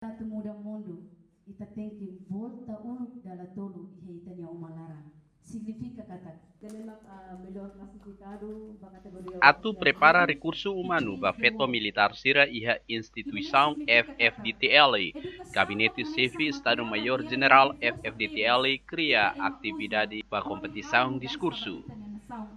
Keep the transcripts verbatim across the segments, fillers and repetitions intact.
Atu muda mundu, ita tenke volta uluk dala tolu iha ita-nia uma laran. Signifika katak, Atu prepara rekursu umanu ba feto militár sira iha instituisaun F-FDTL, Gabinete Xefe Estadu Maiór Jenerál F-FDTL kria atividade ba kompetisaun diskursu.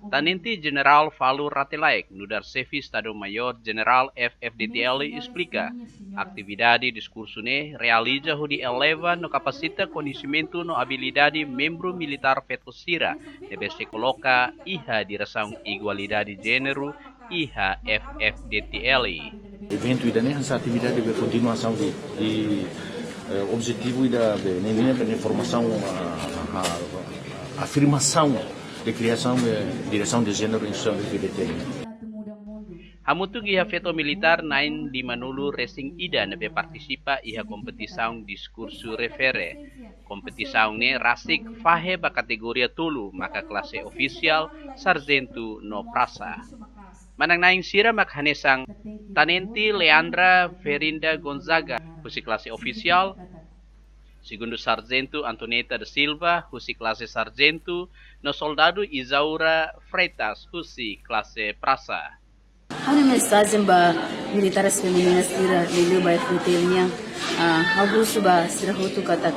Tenente Jenerál Falur Rate Laek, nu'udar Xefe Estadu Maiór Jenerál F-FDTL, esplika, atividade diskursu ne'e realiza hodi eleva no kapasita koñesimentu no abilidade membru militár feto sira ne'ebé sei koloka iha diresaun igualdade jéneru iha F-FDTL. Eventu ida-ne'e hanesan atividade de kontinuasaun de, de eh, objetivu ida be ne'e, ne'e be formasaun, a, a, afirmasaun de kriasaun de diresaun de jéneru instituisaun F-FDTL. Hamutuk iha feto militár na'in lima-nulu resin ida ne'ebé partisipa iha kompetisaun diskursu refere. Kompetisaun ne'e rasik fahe ba kategoria tolu, maka klase ofisiál, sarjentu no prasa. Manán-na'in sira mak hanesan Tenente Leandra Ferinda Gonzaga husi klase ofisiál, Segundu Sarjentu Antoneta da Silva husi klase sarjentu no Soldadu Isaura Freitas husi klase prasa. Ha'u-nia mensajen ba militáres feminina sira liuliu ba F-FDTL nian, ah, ha'u husu ba sira hotu katak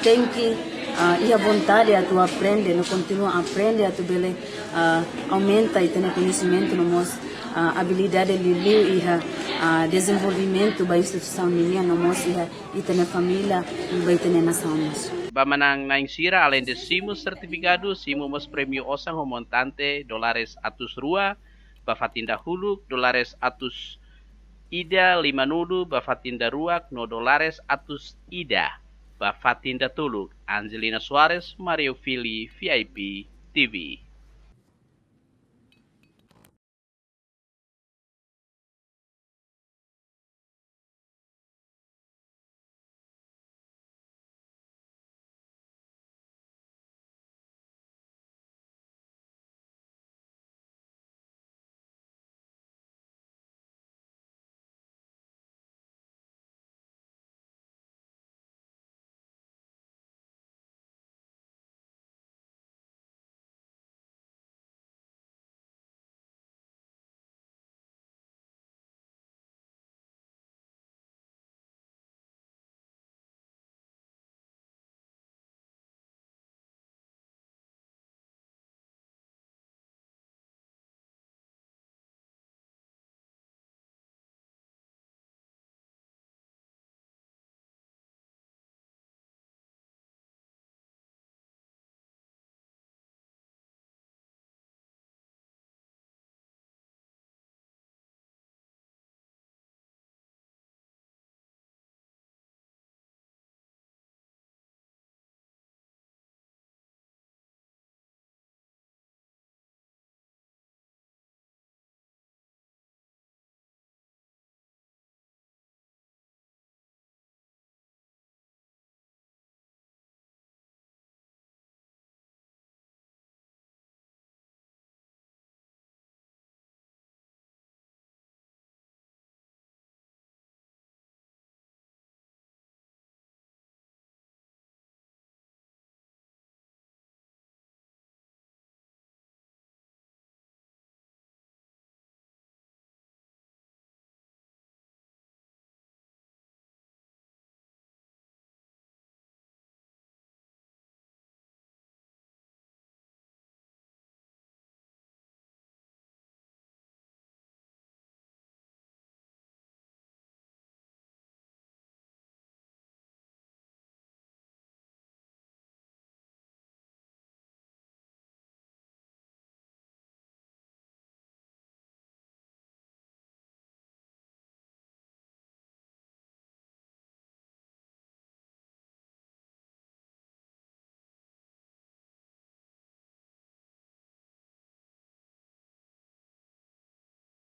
tenke, ah, iha vontade atu aprende no kontinua aprende atu bele, ah, aumenta ita-nia koñesimentu no mós, ah, abilidade liuliu iha, ah, dezenvolvimentu ba instituisaun ninian no mós iha ita-nia família, ba ita-nia nasaun mós. Ba manán-na'in sira, aleinde simu sertifikadu, simu mós prémiu osan ho montante dólares atus rua, ba fatin dahuluk, dólares atus ida lima-nulu, ba fatin daruak, no dólares atus ida, ba fatin datoluk. Angelina Soares, Mario Fili, V I P T V.